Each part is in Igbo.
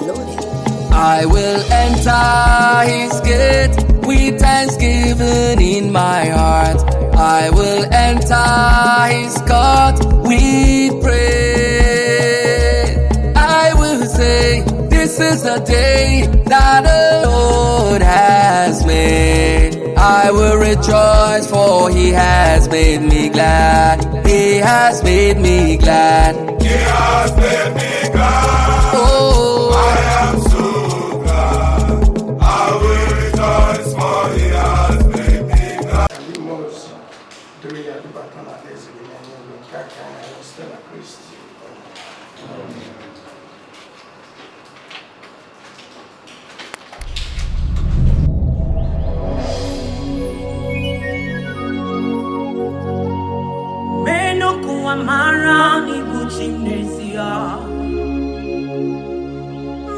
Loaded. I will enter his gate with thanksgiving in my heart. I will enter his court with praise. I will say, this is the day that the Lord has made. I will rejoice, for he has made me glad. He has made me glad. He has made me glad. Oh. I am so glad. I will rejoice, for he has made me glad. Ndị mmụọ ozi duru ya dubata n'alaeze gị n'eluigwe nke a ka anyị na-arịọ site na Kristi. Menu kuwa mara n'ibu chi m n'ezie.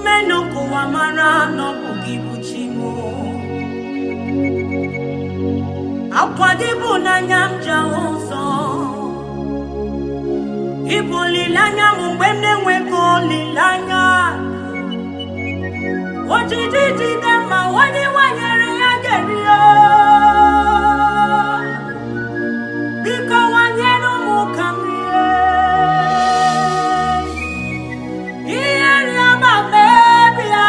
Menu kuwa mara na ọ bụ gị bụ chi m. Akwa gị bụ n'anya m ji ahụ ụzọ. Ị bụ olileanya m mgbe m na-enweghị olileanya. Ojiji jide mma onye nwanyere ya ga-eri o. Biko nwanyere ụmụ ka m rie. Ihe rịọma mebia.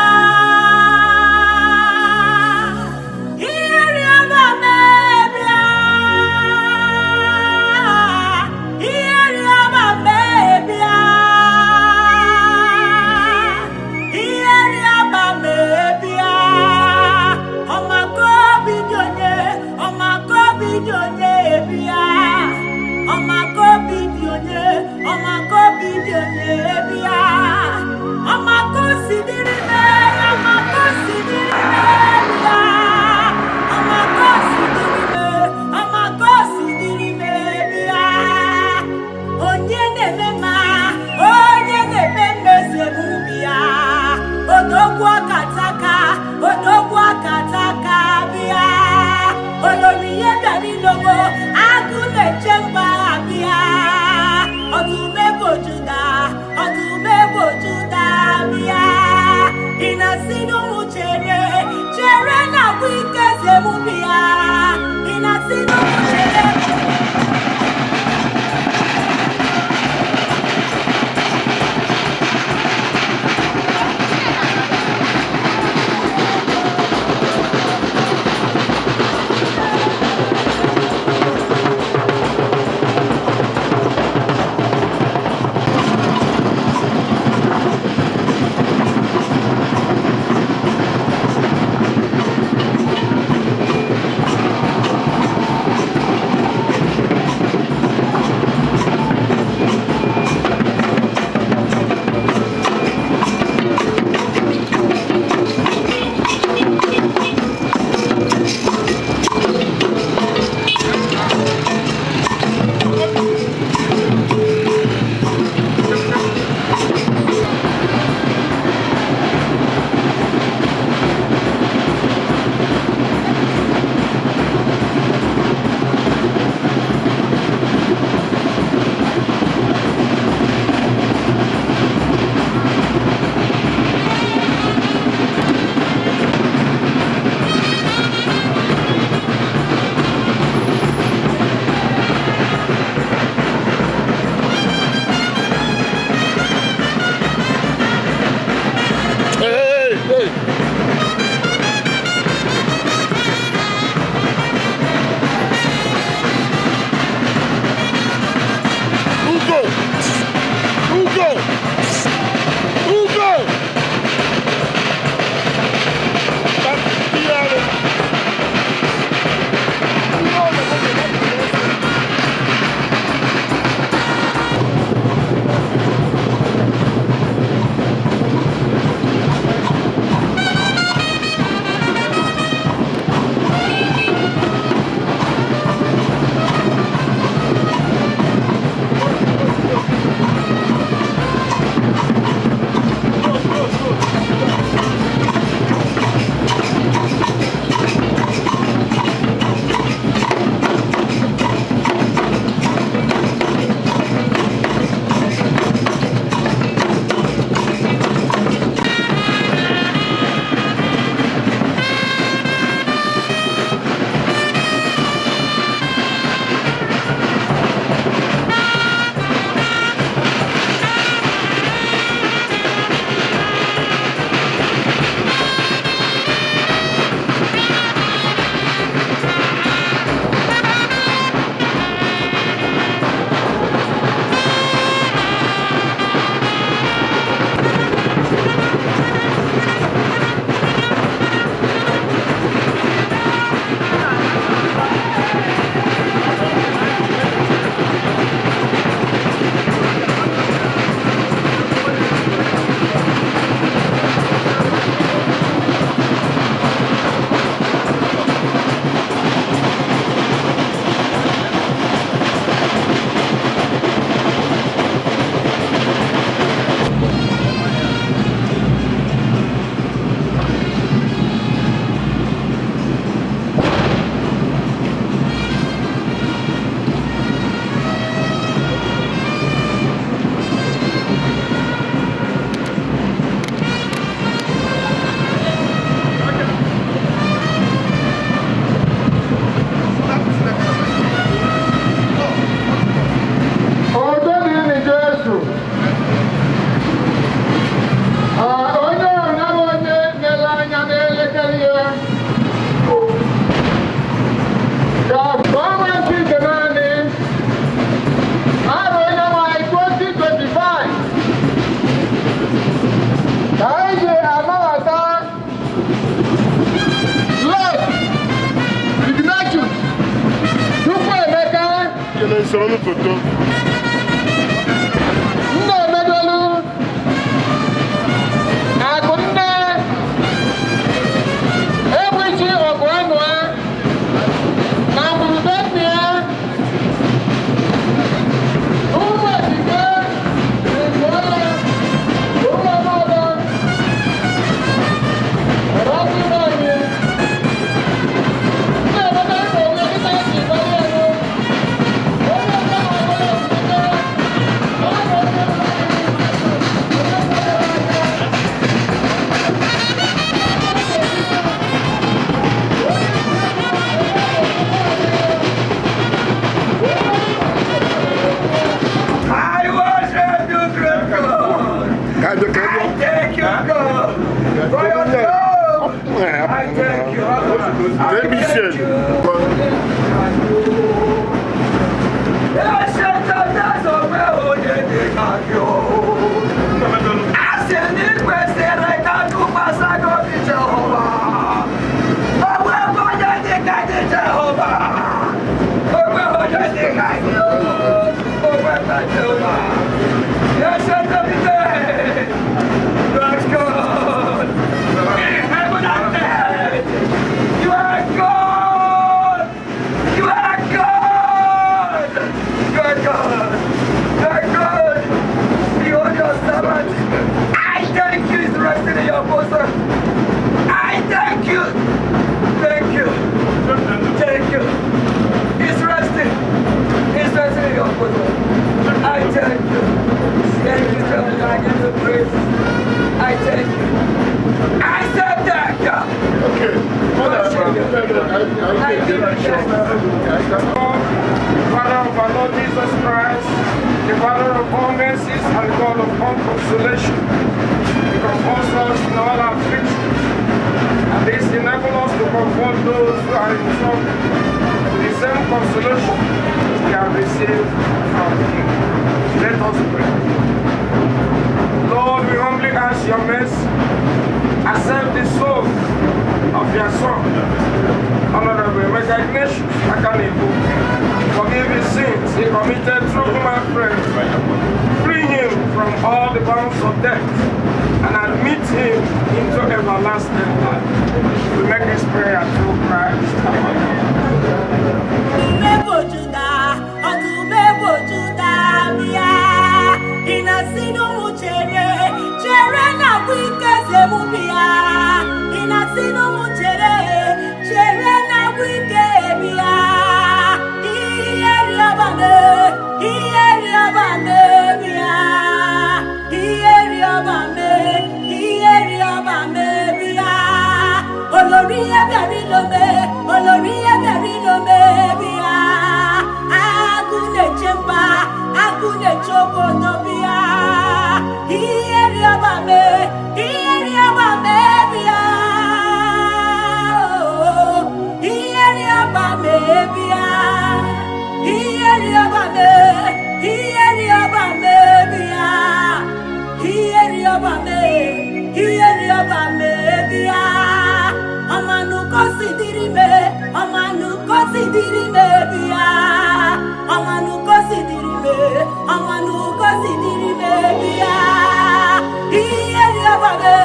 Ihe rịọma mebia. Ihe rịọma mebia. Ihe rịọma mebia. Ọmako bidonye, ọmako bidonye bịa. Ọmako bidonye, ọmako bidonye bịa. Ọmako sidiri me, ọmako sidiri me bịa. Ọmako sidiri me, ọmako sidiri me bịa. Onye na-eme mma, onye na-eme mmezi emume ya. Odogwu akataka, odogwu akataka bịa. Olori ihe bịara ilogo, agụ na-eche mba bịa. Ọdụm ebo Juda, ọdụm ebo Juda bịa. Ị na-asị n'ụmụ chere, chere na agwụ ike eze mụ bịa. Ị na-asị n'ụmụ chere. Hey, hey. Ugo! Ugo! Ugo! Papiano. Soro m foto. Nna emedolu akụnne egbuchi ọgụ anụa na ngwurube nne ya, ụmụ ejike rikuola ụmụ ọmọdọ ọrụ anyị. Nna emeka ịkpọ onwe dịka esi gbara ya nụ onye ọbụla na-agbara ezumike. I worship you, great God. Ka bịa, ka I bịa. thank you, God, for your love. I thank you. I ABC. thank you. Asị na ị kwesịrị ka tụkwasị gị obi, Jehova. O nweghị onye dị ka gị, Jehova. O nweghị onye dị ka gị. O nweghị, Jehova. Ancient of days, you are God. In heaven and earth, you are God. You are God. You are God. You are God. Behold your servant. I thank you is resting in your bosom. I thank you. Thank you. Thank you. It's resting. It's resting in your bosom. I thank you. Thank you, Jehovah. I give you praise. I thank you. I said thank you. Okay. I give you thanks. Father of our Lord Jesus Christ, the Father of all mercies and God of all consolation, He comforts us in all our afflictions, and this enable us to comfort those who are in trouble with the same consolation we have received from Him. Let us pray. Lord, we humbly ask your mercy. Accept the soul of your Son, Honorable Emeka Ignatius Akanegbu. Forgive his sins he committed through human frailty. Free him from all the bonds of death and admit him into everlasting life. We make this prayer through Christ our Lord. Ọdụm ebo Juda, bịa. Ị na-asị n'ụmụ chere, chere na agwụ ike eze mụ, bịa. Ị na-asị n'ụmụ chere, chere na agwụ ike, bịa. Ihe rịọbame, ihe rịọbame, bịa. Ihe rịọbame, ihe rịọbame, bịa. Olórí ihe bịara ilome, olórí ihe bịara ilome, bịa. Agụ na-eche mba, agụ na-eche obodo, bịa. Ihe rịọbame, ihe rịọbame, bịa. Ihe rịọbame, bịa. Ihe rịọbame, ihe rịọbame, bịa. Ihe rịọbame, ihe rịọbame, bịa. Ọmanụ si dịrị me, ọmanụ si dịrị me, bịa. Ọmanụ si dịrị me, ọmanụ si dịrị me, bịa. Ihe rịọbame,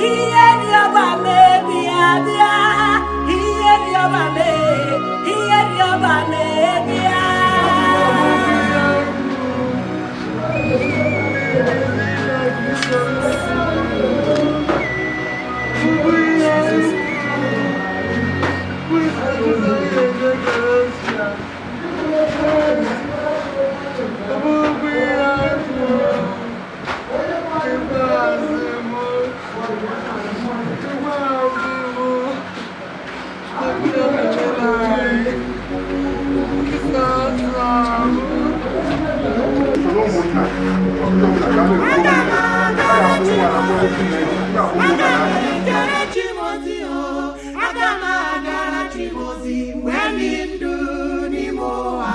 ihe rịọbame, bịa, bịa. Ihe rịọbame, ihe rịọbame, bịa. Soro ụmụnna ọbụla ka a na-ekwu okwu. Aga m ejere chi m ozi o, aga m agara chi m ozi mgbe m dị ndụ n'ime ụwa.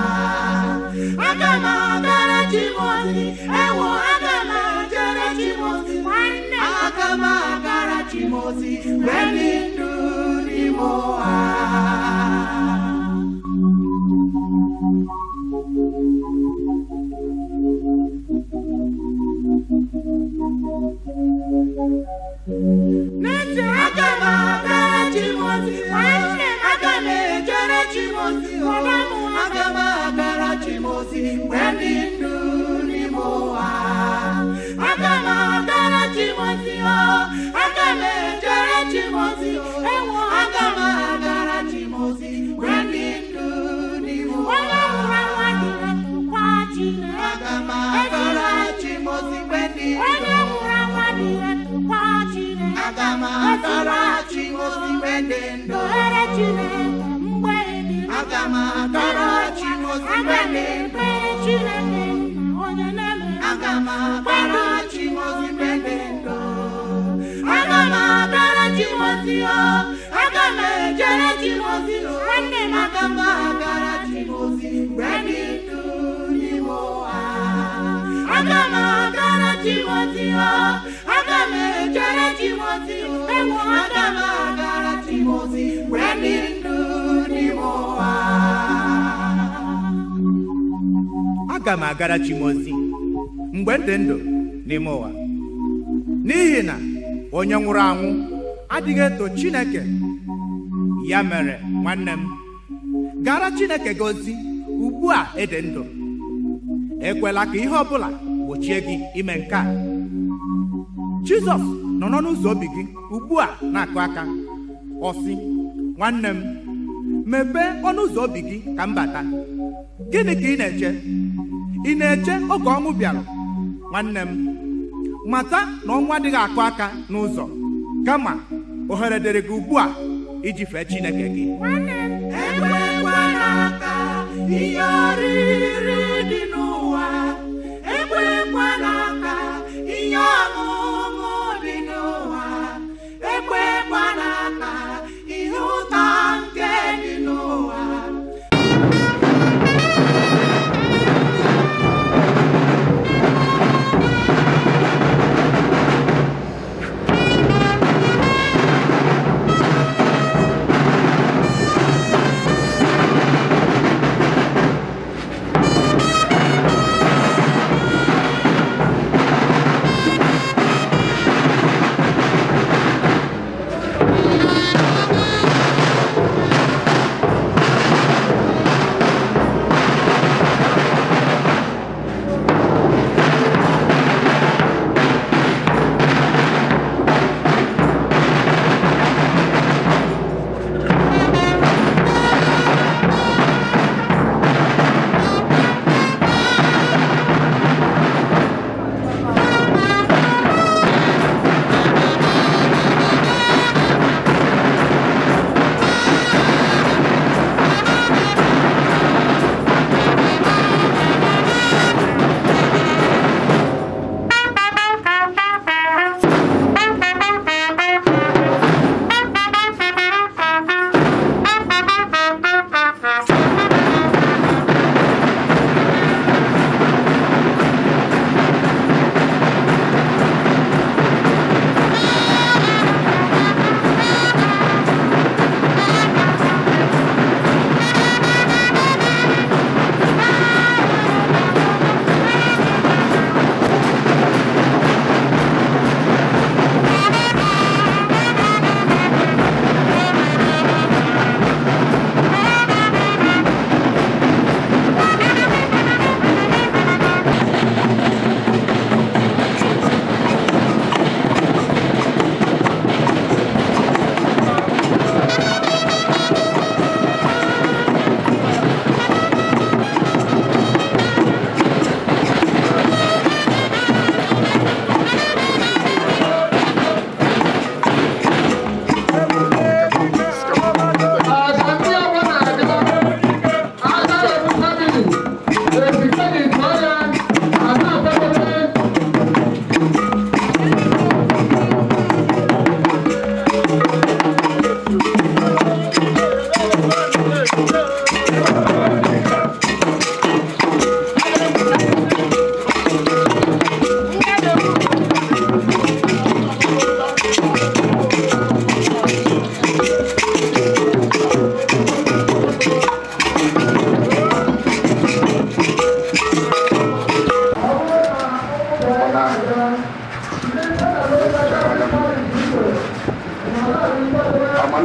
Aga m agara chi m ozi, ewo, aga m ejere chi m ozi, nwanne. Aga m agara chi m ozi mgbe m dị ndụ n'ime ụwa. N'ezie, aga m agara chi m ozi, nwanne m, aga m ejere chi m ozi, aga m agara chi m ozi mgbe ndị ndụ n'ime ụwa. Aga m agara chi m ozi, aga m ejere chi m ozi, ewo, aga m agara chi m ozi mgbe ndị ndụ n'ime ụwa. Onye nwụrụ anwụ adịghị etokwa Chineke. Aga m agara chi m ozi mgbe ndị Onye ndụ. nwụrụ anwụ adịghị etokwa Chineke. Aga m agara chi m ozi mgbe ndị ndụ. Tụgharịa Chineke mgbe ị dị ndụ. Aga m agara chi m ozi mgbe Aga m ndị ndụ. ekpere Chineke nna onye na-eme. Aga m agara chi m ozi mgbe ndị ndụ. Aga m agara chi m ozi o, aga m ejere chi m ozi o, Nwanne m, aga m agara chi m ozi mgbe ndị ndụ n'ime ụwa. Aga m agara chi m ozi o, aga m ejere chi m ozi o, Ewo, aga m agara chi m ozi mgbe ndị ndụ n'ime ụwa. Aga m agara chi m ozi mgbe m dị ndụ n'ime ụwa, n'ihi na onye nwụrụ anwụ adịghị eto Chineke. Ya mere, nwanne m, gara Chineke gị ozi ugbu a ị dị ndụ. Ekwela ka ihe ọbụla gbochie gị ime nke a. Jizọs nọ n'ọnụ ụzọ obi gị ugbu a na-akụ aka. Ọ sị, nwanne m, mepee ọnụ ụzọ obi gị ka m bata. Gịnị ka ị na-eche? Ị na-eche oge ọnwụ bịara? Nwanne m, mata na ọnwụ adịghị akụ aka n'ụzọ, kama ohere dịrị gị ugbu a iji fee Chineke gị. Nwanne m, Ekwekwala ka ihe oriri dị n'ụwa, ekwekwala ka ihe ọṅụṅụ dị n'ụwa, ekwekwala ka ihe ụtọ nke dị n'ụwa. Onye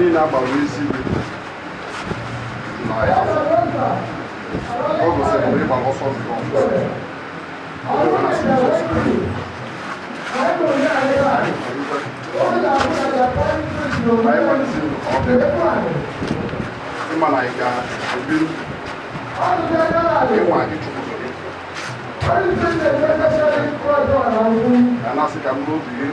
Niile agbara n'isi gị na ya afọ ọ gosiri mgbe ị gbara ọsọ ndụ ọfụma. Ọ na-asị Jizọs. Anyị gbalịsị ndụ ka ọ dị ịma na anyị ga-ebi ịnwa ịchụpụta gị ka na-asị ka mkpụrụ obi gị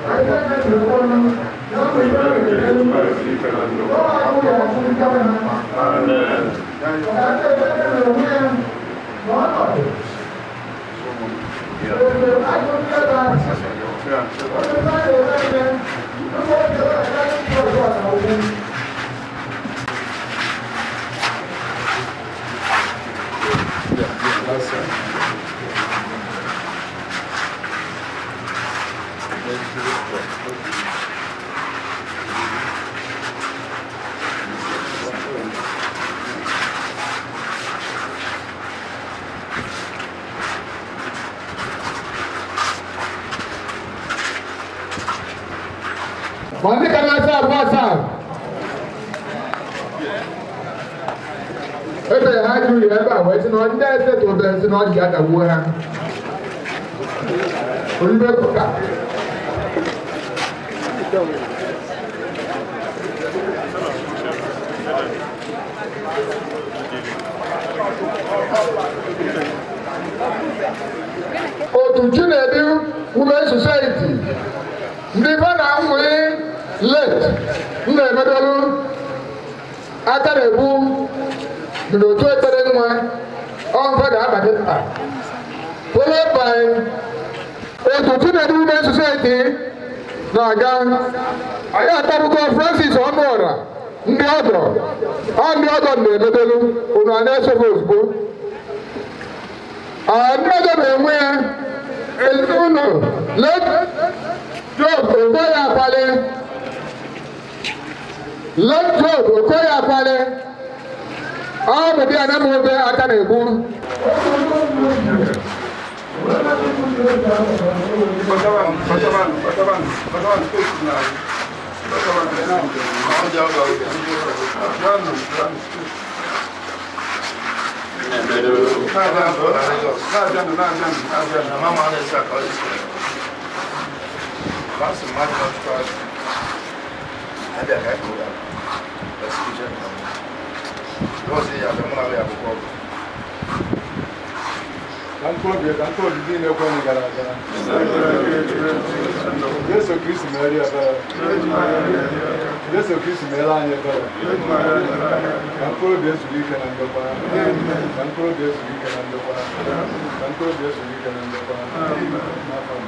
Ma ndị ka na-asa abụọ asaa ebere ha jụrụ ya ebe a wee sị na ndị eze tụbere sị na ọ ji adagbuo ha olibe pụta. Otu Chinedu Women Society, ndị fa na nwee let m na-emedolu aka na-ebu dị n'otu ekpere nwa ọmfa ga-abata taa, followed by otu Chinedu Women Society na-aga. Anyị atabugo Francis Ọnụọra, ndị ọgọ ọ ndị ọgọ na-emedolu unu a na-esofe ozugbo. Ndị ọgọ na-enwe ya ezinụlọ let Job Okoye Akwale, late Job Okoye Akwale, ọ bụ di Anamobe aka na-egbu. Ka mkpụrụ obi niile ekwenye gara aga. Jesu Kristi mere ebere. Jesu Kristi mere anyị ebere. Ka mkpụrụ obi ezuru ike na ndokwa. Ka mkpụrụ obi ezuru ike na ndokwa. Ka mkpụrụ obi ezuru ike na ndokwa. N'afọ a.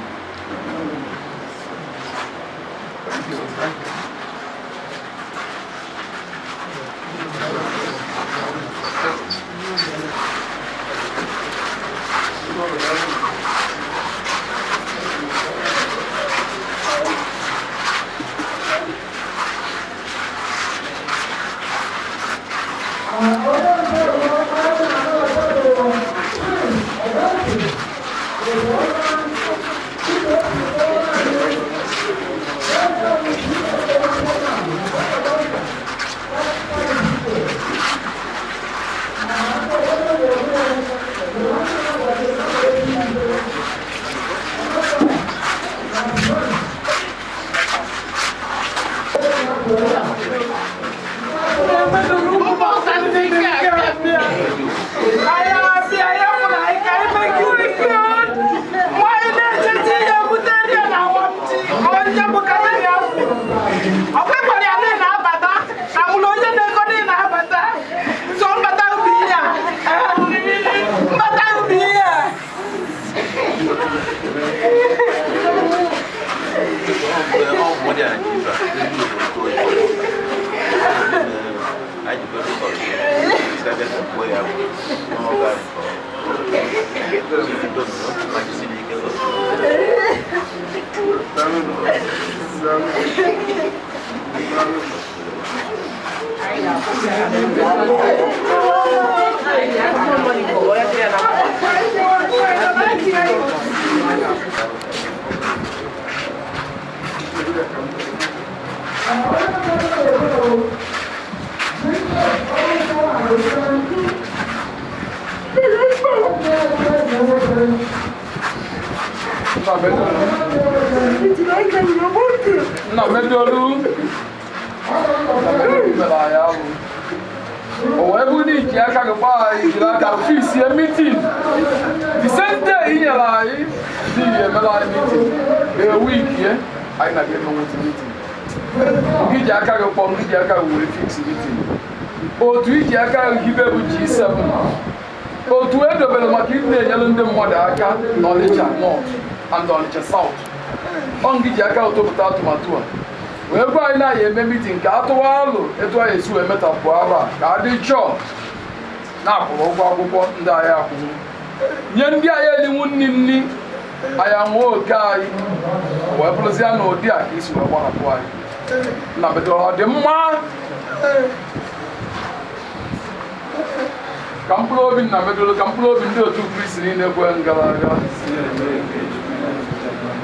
Thank you. Nna medolu mere anyị alụ o wee bụrụ na iji aka gị gbaa anyị, jiri aka fisie meeting the same day i nyere anyị n'ihi emere anyị meeting a week ye anyị na gị emenwụzi meeting. Gị ji aka gị kpọọ, gị ji aka gị wee fix meeting. Otu iji aka gị hibe bụ G7, otu edobere maka ịdị na-enyere ndị mmadụ aka n'Ọnịcha North and Ọnịcha South. Ọ gị ji aka tụpụta atụmatụ a wee gwa anyị na anyị eme meeting ka atụwa alụ etu anyị esi wee metapụ arụ a ka adị chọọ na-akwụrụ ụgwọ akwụkwọ ndị anyị akwụnwu, nye ndị anyị elinwu nni nni anyị anwụọ oke anyị, wee bụrụzia na ụdị a ka isi wee gbarapụ anyị. Nna bedoro, ọ dị mma ka mkpụrụ obi nna medoro, ka mkpụrụ obi ndị otu Kristi niile kwe gara aga,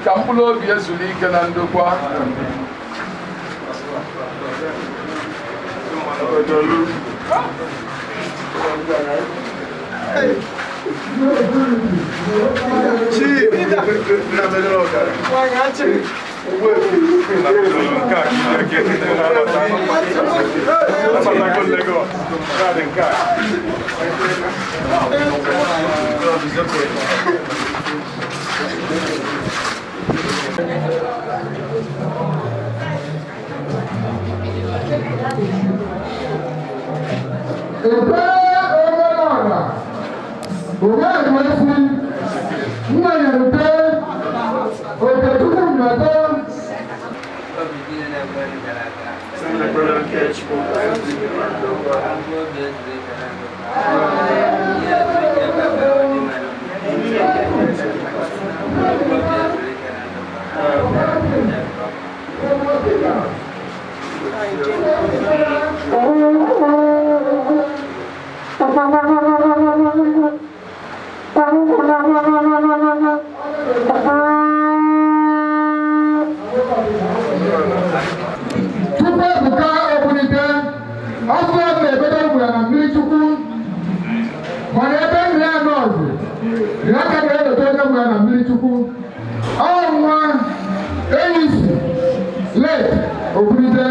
ka mkpụrụ obi ezuru ike na ndokwa. Ekpere omenala Omeruesi nna ya rute Okechukwu Nnata. Tupu Ebuka Ogbunike ọsọ na-ebedo gwara na mmiri Chukwu, mana ebe nri ya nọọsụ ya ka na-edote onye gwara na mmiri Chukwu. Ọ nwa eyisi late Ogbunike.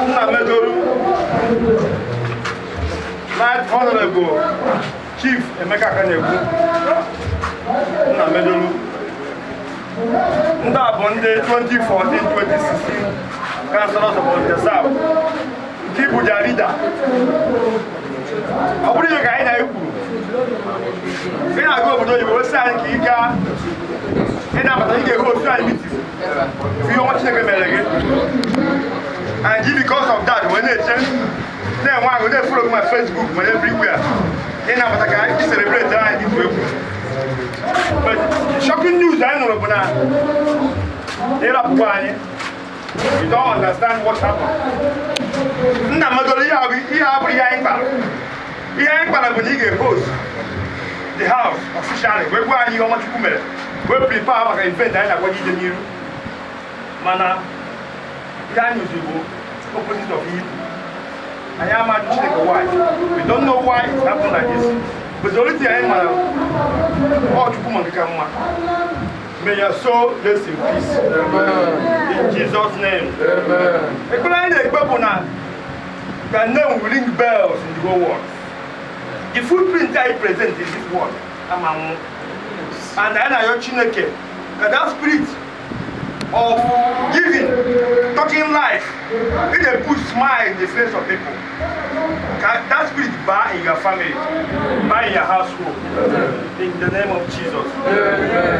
Nna Medoru, Right Honorable Chief Emeka Akanyegwu, Nna Medoru, ndị a bụ ndị 2014-2016 Councilors of Onitsha South nke Ibuja leader. Ọ bụrụ ihe ka anyị na-ekwuru, ị na-aga obodo oyibo, osi anyị ka ị gaa, ị na-abata, ị ga-ehu otu anyị meeting ihe ọnwa Chineke mere gị. And because of that, wee na-eche na-enwe ahụ na-efollow gị ma Facebook ma everywhere, ị na-abata ka anyị celebrate anyị gị egwu. But shocking news anyị nụrụ bụ na ịrapụkwa anyị. We don't understand what happened. Nna Medoro, ihe abụrụ ihe anyị kpara. Ihe anyị kpara bụ na ị ga-host the house officially wee gwa anyị ihe ọma Chukwu mere, wee prepare maka event anyị na-agwa gị ije n'iru. Mana ihe anyị nụzi bụ opposite of ihe anyị amaghị. Chineke, why? We don't know why it happened like this, but the only thing anyị mara, ọ Chukwu ma nke ka mma. May your soul rest in peace. In Jesus' name. Ekpere anyị na-ekpe bụ na ka name will ring bells in the whole world. The footprint I present in this world ama nwụ. And anyị na-ayọ Chineke ka that spirit of giving, talking life, it dey put smile in the face of people. Ka that spirit baa in your family, baa in your household, in the name of Jesus.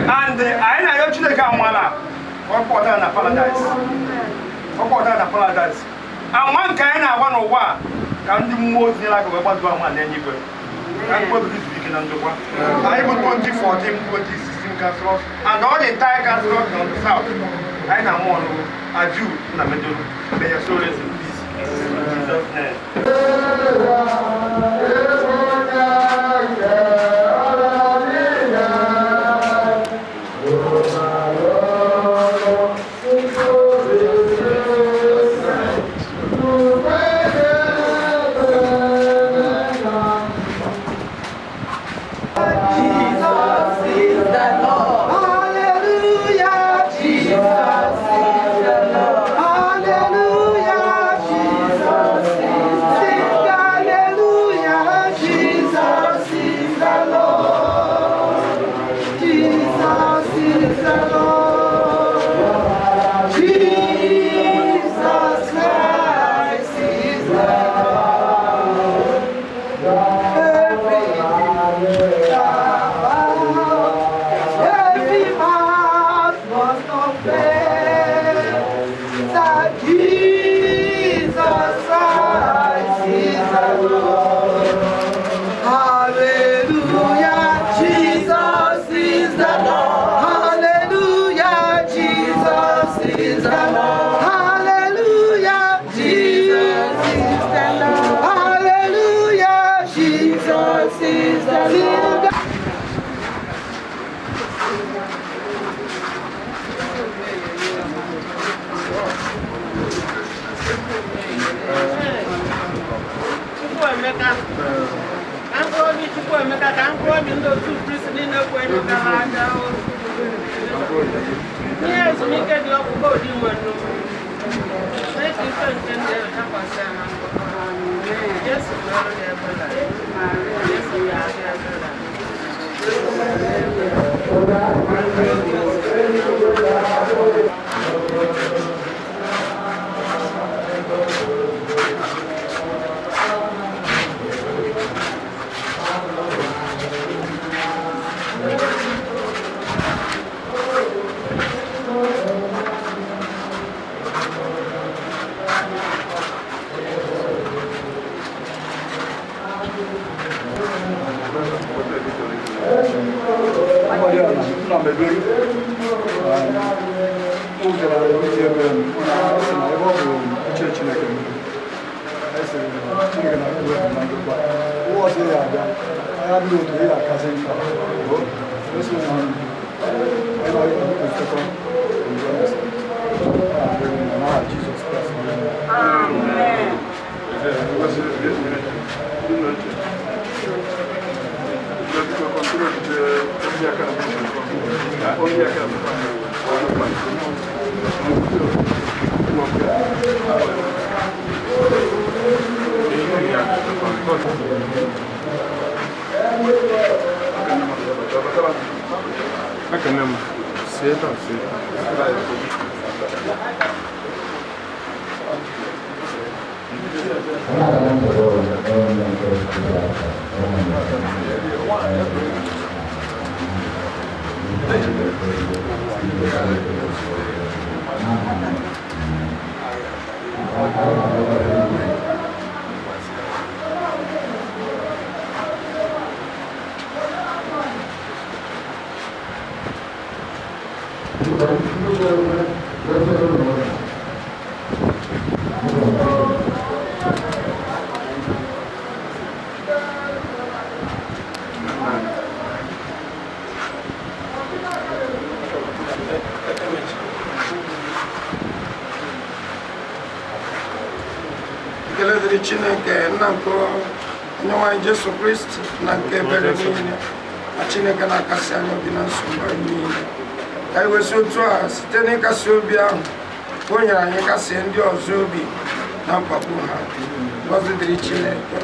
And anyị na-ayọ Chineke amala ka ọ kpọta na paradise. Ọ kpọta na paradise. Ama nke anyị na-agba n'ụwa a, ka ndị mmụọ ozi nyere aka wee gbazuo ama n'eluigwe. Ka mkpụrụ obi zuru ike na ndokwa. Anyị bụ 2014, 2016 councilors and all the entire councilors on the south. Anyị na-amụ ọnụ Aju na Medoro. May your soul rest in peace. In Jesus' name. Jesus is the Lord. Hallelujah, Jesus is the Lord. Hallelujah, Jesus is the Sing hallelujah, Jesus is the Lord. Jesus is the Lord. Jesus Christ is the Lord. Every Every mouth must confess that Jesus Christ is the Lord. Hallelujah, Jesus is the Lord. Hallelujah, Jesus is the Lord. Hallelujah, Jesus is the Lord. Hallelujah, Jesus is the Lord. Chukwuemeka ka mkpụrụ obi Chukwuemeka ka mkpụrụ obi ndị otu Kristi niile kwe emekara aka ihe ezumike dị ọkpụkpọ ụdị nwe nnukwu mee ka ife nke ndị ahụ dakwasị ya na ndụ. Jesu mere ya ebere. Jesu mere ya ebere. Ekele dịrị Chineke nna nke Onyenwe anyị Jesu Kristi na nke ebere niile na Chineke na-akasi anyị obi na nsogbu anyị niile. Ka anyị wesi otu a site n'ịkasi obi ahụ ka o nyere anyị kasie ndị ọzọ obi na mkpagbu ha. Ngọzi dịrị Chineke.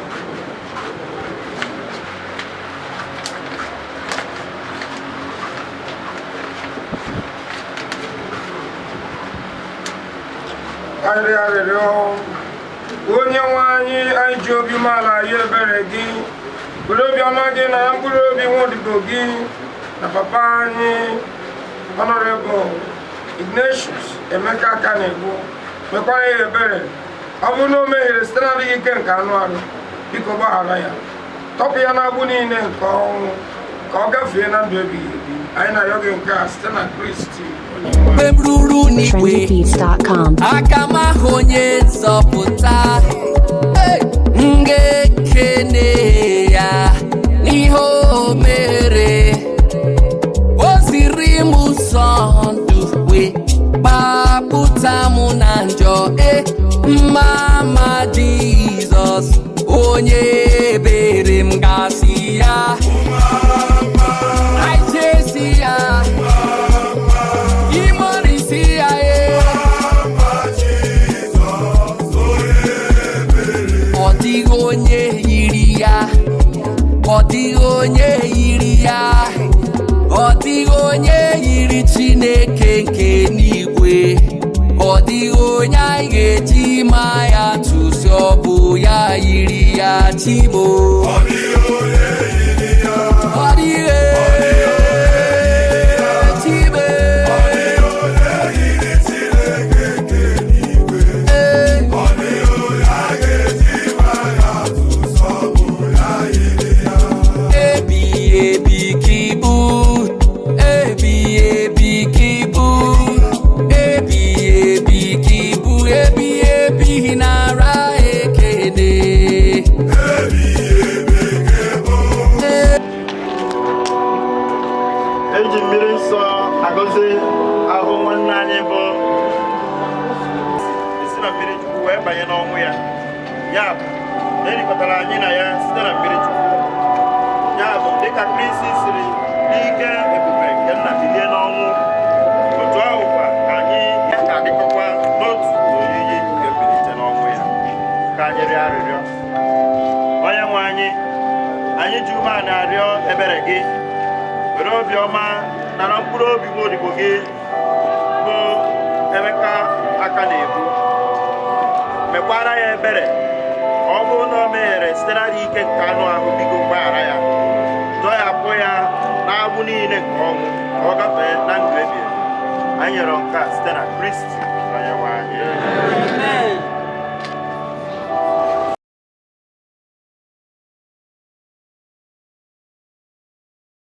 Arịrịọ arịrịọ. Onye nwe anyị, anyị ji obi umeala arịọ ebere gị, were obiọma gị na mkpụrụ obi nwa odibo gị na papa anyị, Honorable Ignatius Emeka Akanegbu, mekwara ya ebere. Ọ bụrụ na o mehiere site n'adịghị ike nke anụ arụ, biko gbaghara ya, tọpụ ya n'agbụ niile nke ọnwụ, ka ọ gafee na ndụ ebighị ebi. Anyị na-arịọ gị nke a site na Kristi onye nwe. Mgbe m ruru n'igwe, trendybeats.com. Aka m ahụ onye nzọpụta. Hey! M ga-ekene ya n'ihe o mere. O ziri m ụzọ ndụ wee gbapụta m na njọ. E mma mma Jizọs, onye ebere, m gasị ya anyị ya imorisi ya e. Ọ dịghị onye yiri ya, ọ dịghị onye yiri ya, ọ dịghị onye yiri Chineke nke n'igwe. Ọ dịghị onye anyị ga-eji ma ya tụsị, ọ bụ ya yiri ya, Chimo. Ọ dịghị Chime. Ee. Ebi ebi ka ibu, ebi ebi ka ibu, ebi ebi ka ibu, ebi ebi nara ekele. Eji mmiri nsọ agọzi ahụ nwanne anyị bụ esi na mmiri Chukwu wee banye n'ọnwụ ya. Ya bụ na erikọtara anyị na ya site na mmiri Chukwu. Ya bụ, dịka Kristi siri n'ike ebube nke nna bilie n'ọnwụ, otu ahụ kwa ka anyị ga-adịkọkwa n'otu n'oyiyi nke mbilite n'ọnwụ ya. Ka anyị rịọ arịrịọ. Onye nwe anyị, anyị ji umeala arịọ ebere gị. Were obiọma nara mkpụrụ obi nwa odibo gị bụ Emeka Akanegbu. Mekwara ya ebere. Ka ọ bụrụ na o meghere site n'adịghị ike nke anụ ahụ, biko gbaghara ya, tọghapụ ya n'agbụ niile nke ọnwụ, ka ọ gafee na ndụ ebi ebi. Anyị rịọrọ nke a site na Kristi onye nwe anyị.